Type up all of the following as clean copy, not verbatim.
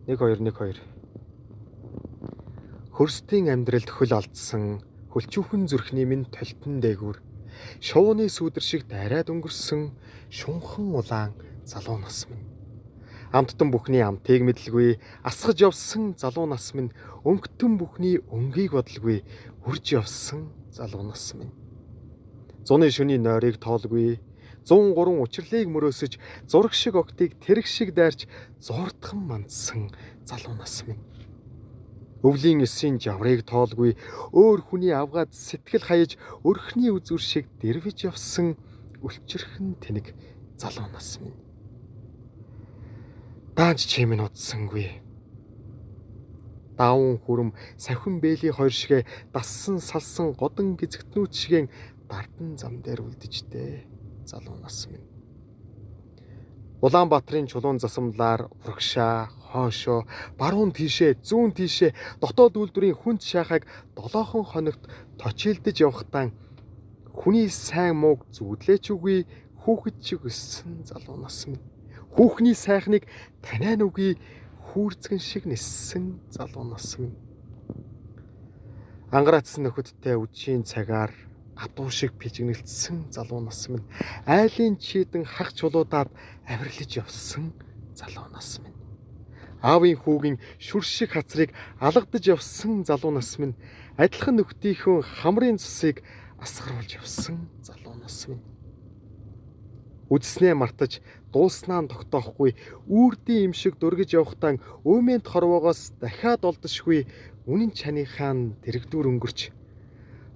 1 2 1 2. Хөрстийн амьдралд хөл алдсан хөлчүүхэн зүрхний минь толтон дээгүүр шувууны сүүдэр шиг дайраад өнгөрсөн шунхан улаан залуу нас минь. Амттан бүхний амтыг мэдлгүй асгаж явсан залуу нас минь, өнгөтөн бүхний өнгийг бодлгүй үрж явсан залуу нас минь. Зуны шөнийн нойрыг тоолгүй 103 учирлыг мөрөөсөж, зураг шиг огтыг тэрэг шиг дайрч зууртхан мандсан залуу нас минь. Өвлийн эсийн жаврыг тоолгүй өөр хүний авгаад сэтгэл хаяж өрхний үзүр шиг дэрвэж явсан өлчөрхөн тэнэг залуу нас минь. Даанч чи минь удсангүй. Даван хүрм савхин бэлийн хоёр шигэ дассан салсан годон гизэгтнүүд шигэн дардан зам дээр үлдэжтэй залуу нас минь. Улаанбаатарын чулуун засамлаар урагшаа, хойшоо, баруун тийшээ, зүүн тийшээ дотоод үйлдвэрийн хүнд шахааг 7 хоногт точилдож явахдаа хүний сайн мууг зүудлээч үгүй хүүхэд шиг өссөн залуу нас минь. Хүүхний сайхныг таниа нүгий хүүрцгэн шиг ниссэн залуу нас минь. Ангараацсан нөхөдтэй үдшийн цагаар адуу шиг пижигнэлцсэн залуу нас минь. Айлын чийдэн хаг чулуудаад авирлаж явсан залуу нас минь. Аавын хүүгийн шүр шиг хацрыг алгадаж явсан залуу нас минь. Адилхан нөхдийнхөө хамрын цусыг асгаруулж явсан залуу нас минь. Үдснээ мартаж дууснаа тогтоохгүй үүрдийн юм шиг дөргиж явахдаа өөмент хорвоогоос дахиад олдошгүй үнэн чаныхаа дэрэгдүр өнгөрч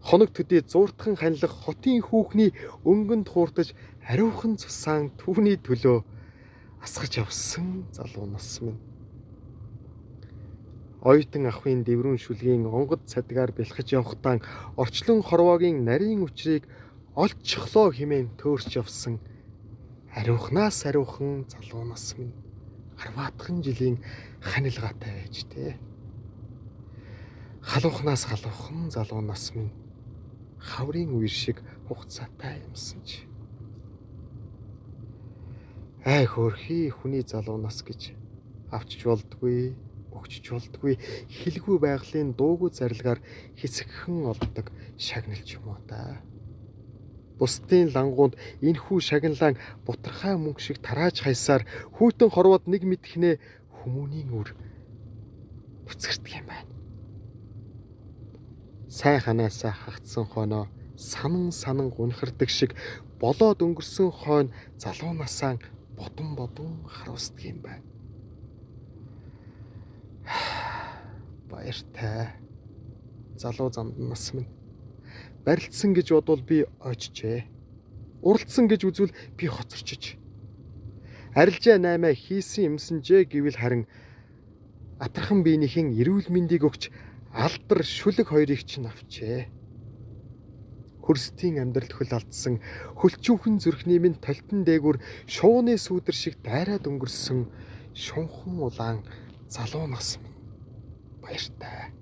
хоног төдий зууртхан ханилах хотын хүүхний өнгөнд хууртаж ариухан цусаан түүний төлөө асгаж явсан залуу нас минь. Оюутан ахын дэврүүн шүлгийн онгод цадгаар бэлхэж явахдаа орчлон хорвоогийн нарийн учрыг олчихлоо хэмээн төөрч явсан ариухнаас ариухан залуу нас минь. 10 жилийн ханилгаатай байж тээ. Халуухнаас халуухан залуу нас минь хаврын үер шиг хугацаатай юмсан чи. Ай хөөрхий хүний залуу нас гэж авчиж болдгүй, өгчж болдгүй, хэлгүй байгалийн дуугүй зарилгаар хэсэгхэн олддог шагналч юм уу та. Бусдын лангуунд энхүү шагналан бутархай мөнгө шиг тарааж хайсаар хүйтэн хорвоод нэг мэдхнээ хүмүүний үр нүцгэрдэг юм байна. Сайн ханаасаа хагцсан хойноо санан санан гунхардаг шиг болоод өнгөрсөн хойно залуу насаа бодон бодон харуулдаг юм байна. Баяртай залуу замд нас минь. Барилцсан гэж бодвол би ойчжээ. Уралдсан гэж үзвэл би хоцорчиж. Арилжаа 8 хийсэн юмсанжээ гэвэл харин атархан биенийхэн эрүүл мэндийг өгч алдар шүлэг хоёрыг чинь авчээ. Хөрстийн амьдралд хөл алдсан хөлчүүхэн зүрхний минь толтон дээгүүр шууны сүүдэр шиг дайраад өнгөрсөн шунхан улаан залуу нас минь. Баяртай.